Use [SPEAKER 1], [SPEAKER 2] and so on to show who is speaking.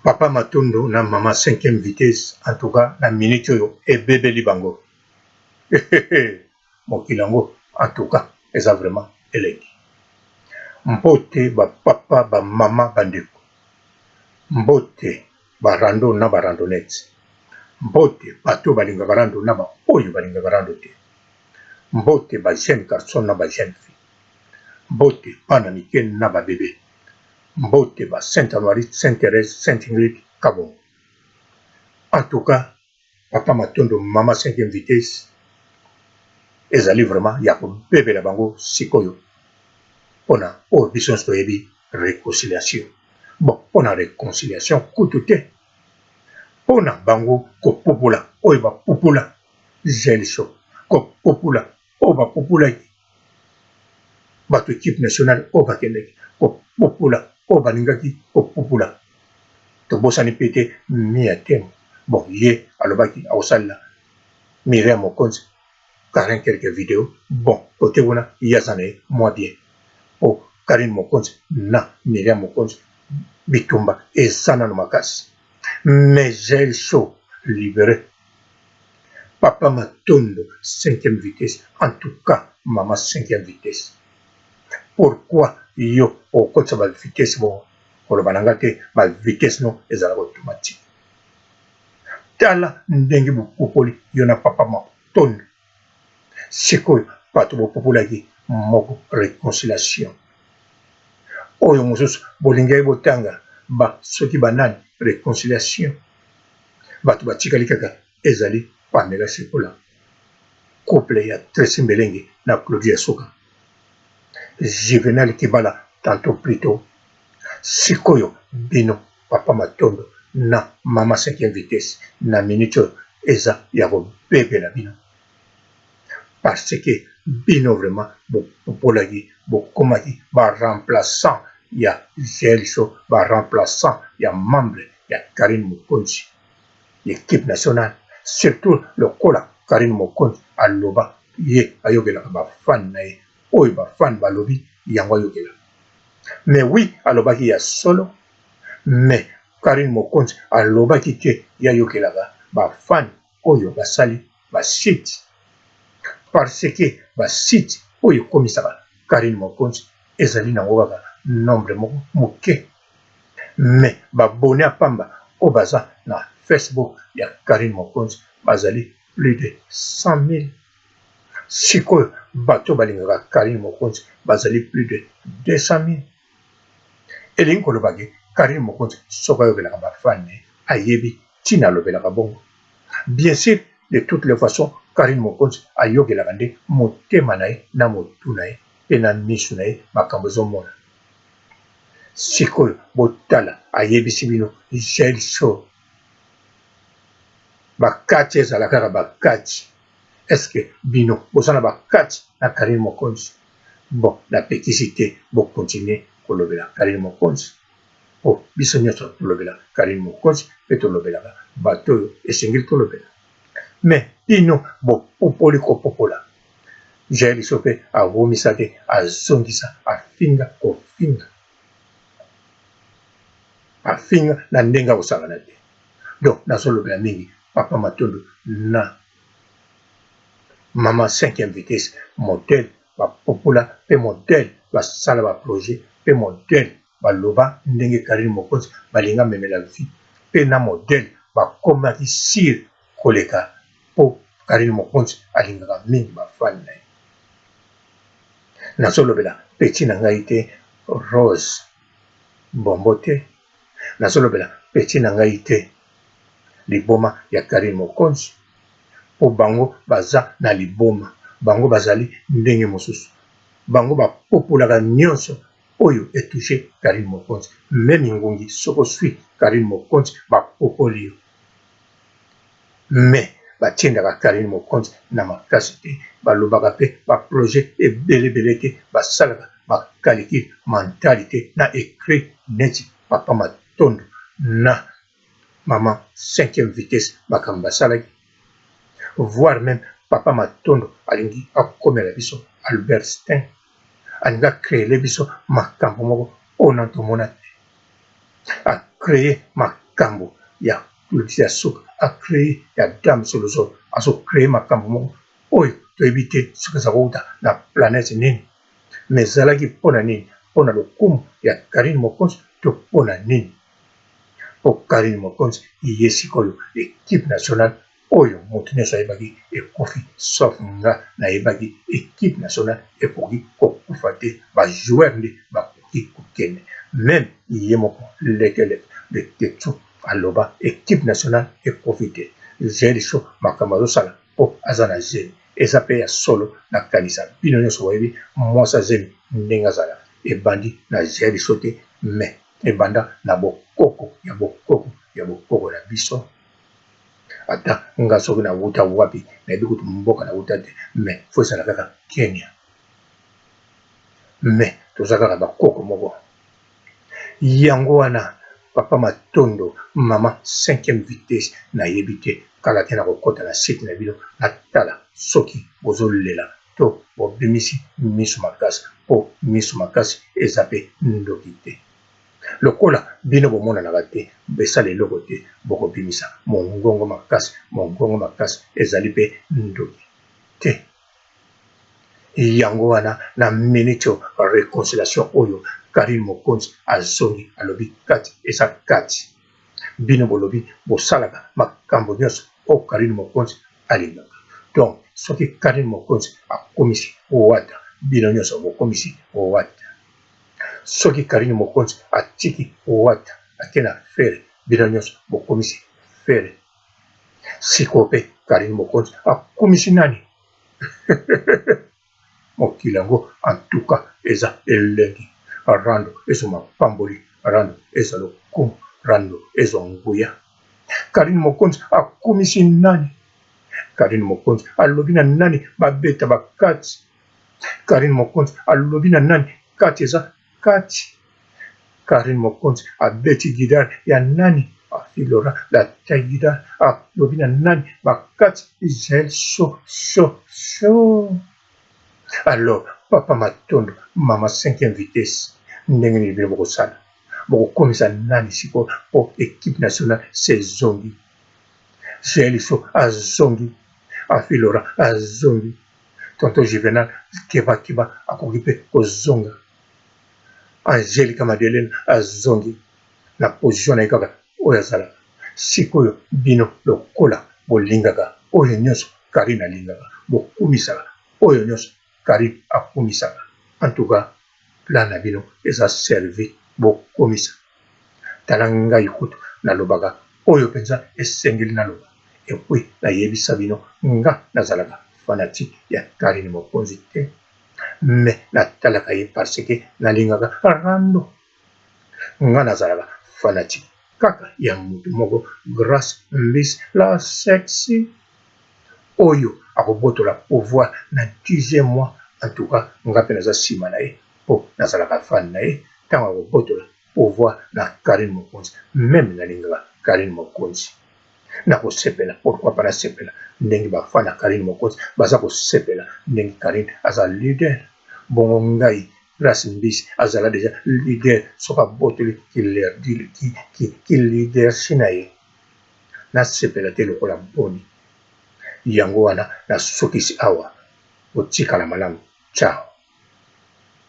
[SPEAKER 1] Papa Matondo na mama cinquième vitesse en tout cas na minute oyo ebebeli bango mokili yango en tout cas eza vraiment elengi. Mbote ba papa ba mama ba ndeko, mbote ba rando na ba randonnette, mbote bato balingaka rando na ba oyo balingaka rando te, mbote ba jeune garçon na ba jeune fille, mbote bana mike na ba bebe. Mbote ba Saint Anuarite, Saint Therèse, Saint Ingrid, Kabongo. En tout cas, Papa Matondo, Mama Cinquième Vitesse, ezali vraiment ya kobebela bango sikoyo pona oyo biso nyonso toyebi reconciliation. Bon, pona reconciliation kutu te, pona bango kopupola oyo bapupola Zelso, kopupola oyo bapupulaki bato equipe nationale oyo bakendaki kopupula oyo balingaki kopupula. Tobosani mpe te Mia Temo, bon ye alobaki akosalela Miriam Mokonzi Karin quelques videos, bon cote kuna ye aza na ye mua bien po Carine Mokonzi na Miriam Mokonzi bitumba eza nanu makasi mais Jael Show libere Papa Matondo cinquième vitesse en tout cas maman cinquième vitesse pourquoi yo okotisa ba vitesse bongo koloba na nga te ba vitesse no ezalaka automatique tala ndenge bopopoli yo na papa Matondo sikoyo bato bopopolaki moko reconciliation oyo mosusu bolingaki botanga ba soki banani reconciliation bato batikali kaka ezali Pamela Sekola, couple ya Tracy Mbelenge na Claudia Suka, Juvenal Kibala tantot plutot, sikoyo bino papa Matondo na mama cinquième vitesse na minute oyo eza ya kobebela bino parce que bino vraiment bopopolaki bokomaki ba remplaçant ya Jael Show, ba remplaçant ya membre ya Carine Mokonzi. Equipe nationale surtout lokola Carine Mokonzi aloba ye ayokelaka ba fan na ye oyo ba fan balobi yango ayokela mais oui alobaki ya solo mais Carine Mokonzi alobaki te ye ayokelaka ba fan oyo basali ba site parce que ba site oyo ekomisaka Carine Mokonzi ezali nango kaka nombre moko moke. Mais ba abonnes ya pamba oyo baza na Facebook ya Carine Mokonzi bazali plus de 100.000. Sikoyo bato oyo balingaka Carine Mokonzi bazali plus de 200.000. Elingi koloba ke Carine Mokonzi soki ayokelaka ba fans na ye ayebi ntina alobelaka bongo. Bien sur de toutes les façons Carine Mokonzi ayokelaka nde motema na ye na motu na ye pe na misu na ye makambo ezomona. Sikoyo botala ayebisi bino jael show ba kati ezala kaka ba kati est ce que bino boza na ba kati na Carine Mokonzi bon napekisi te bo continuer kolobela Carine Mokonzi po biso nionso tolobela Carine Mokonzi pe tolobelaka bato oyo esengeli tolobela mais bino bopopoli kopopola Jael biso pe awumisa te azongisa afinga kofinga afinga na ndenge akosakana te donc nazolobela mingi papa Matondo na maman cinquième vitesse modèle bapopola pe modèle basala ba projet pe modèle baloba ndenge Carine Mokonzi balinga amemela vie pe na modèle bakomaki sur koleka po Carine Mokonzi alingaka mingi ba fan na ye. Nazolobela petit na ngai te Rose Bombo te, nazolobela petit na ngai te liboma ya Carine Mokonzi po bango baza na liboma, bango bazali ndenge mosusu, bango ba popolaka nionso oyo e touche Carine Mokonzi, meme ngungi soki osui Carine Mokonzi ba popoli yo. Mais batindaka Carine Mokonzi na makasi te, balobaka pe ba projets ebele ebele te, basalaka ba calcul mental te na ecrit neti papa Matondo na maman cinquième vitesse makambo basalaki, voir meme papa Matondo alingi akomela biso Albert Stein, alingi a creele biso makambo moko oyo nanu tomona te, a cree makambo. Makambo ya ya suka a cree ya dame solosolo azo cree makambo moko oyo toyebi te soki eza kowuta na planète nini mais ezalaki mpo na nini mpo na lokumu ya Carine Mokonzi to mpo na nini mpo Carine Mokonzi ye sikoyo equipe nationale oyo moto nyonso ayebaki ekufi sauf nga nayebaki equipe nationale ekoki kokufa te ba joueur nde bakoki kokende meme ye moko lekeleke leketchou aloba equipe nationale ekufi te Jael show makambo azosala po aza na zemi eza pe ya solo nakanisa bino nyonso boyebi mwasi ya zemi ndenge azalaka ebandi na Jael show te mais ebanda na bokoko ya bokoko ya bokoko na biso. Ata nga soki na wuta wapi nayebi kutu mboka na wuta te mais faut ezala kaka Kenya mais toza kaka ba koko moko yango wana papa matondo mama cinquième vitesse nayebi te kala te nakokota na site na bino natala soki bozolela to bobimisi misu makasi po misu makasi eza pe ndoki te. Lokola bino bomonanaka te, esala eloko te, bokobimisa mongongo makasi, mongongo makasi ezali pe ndoki te. Yango wana na minute oyo reconciliation oyo Carine Mokonzi azongi alobi kati eza kati. Bino bolobi bosalaka makambo nyonso oyo Carine Mokonzi alingaka. Donc soki Carine Mokonzi akomisi Wata, bino nyonso bokomisi Wata. Soki Carine Mokonzi atiki Wata ake na Ferre bino nionso bokomisi Ferre sikoyo pe Carine Mokonzi akumisi nani? Mokili yango en tout cas eza elengi rando ezwa mapamboli rando ezwa lokumu rando ezwa nguya Carine Mokonzi akumisi nani? Carine Mokonzi alobi na nani babeta bakati Carine Mokonzi alobi na nani kati eza kati Carine Mokonzi abeti guitare ya nani Afilora la guitare alobi na nani bakati Jael show show show alors papa Matondo mama cinquième vitesse ndenge nini bino bokosala bokokomisa nani sikoyo po equipe nationale sezongi Jael show azongi Afilora azongi Tonton Juvenal keba keba akoki pe kozonga. Angelica Madelena azongi na position na ye kaka oyo azalaka. Sikoyo bino lokola bolingaka oyo nionso Carine alingaka, bokumisaka oyo nionso Carine akumisaka. En tout cas plan na bino eza servi bokumisa. Tala ngai kutu nalobaka oyo penza esengeli naloba epuis nayebisa bino nga nazalaka fanatique ya Carine Mokonzi te mais natalaka ye parce que nalingaka rando nga nazalaka fanatique kaka ya mutu moko Grace Mbisi la sexy oyo akobotola pouvoir na dixième mois en tout cas nga pe naza sima na ye po nazalaka fan na ye tango akobotola pouvoir na Carine Mokonzi meme nalingaka Carine Mokonzi nakosepela pourquoi pas nasepela ndenge ba fan ya Carine Mokonzi baza kosepela ndenge Carine aza leader bongo ngai Grace Mbisi azala dejà leader soki abotoli ki leadership na ye nasepela te lokola boni yango wana nasukisi awa botikala malamu ciao.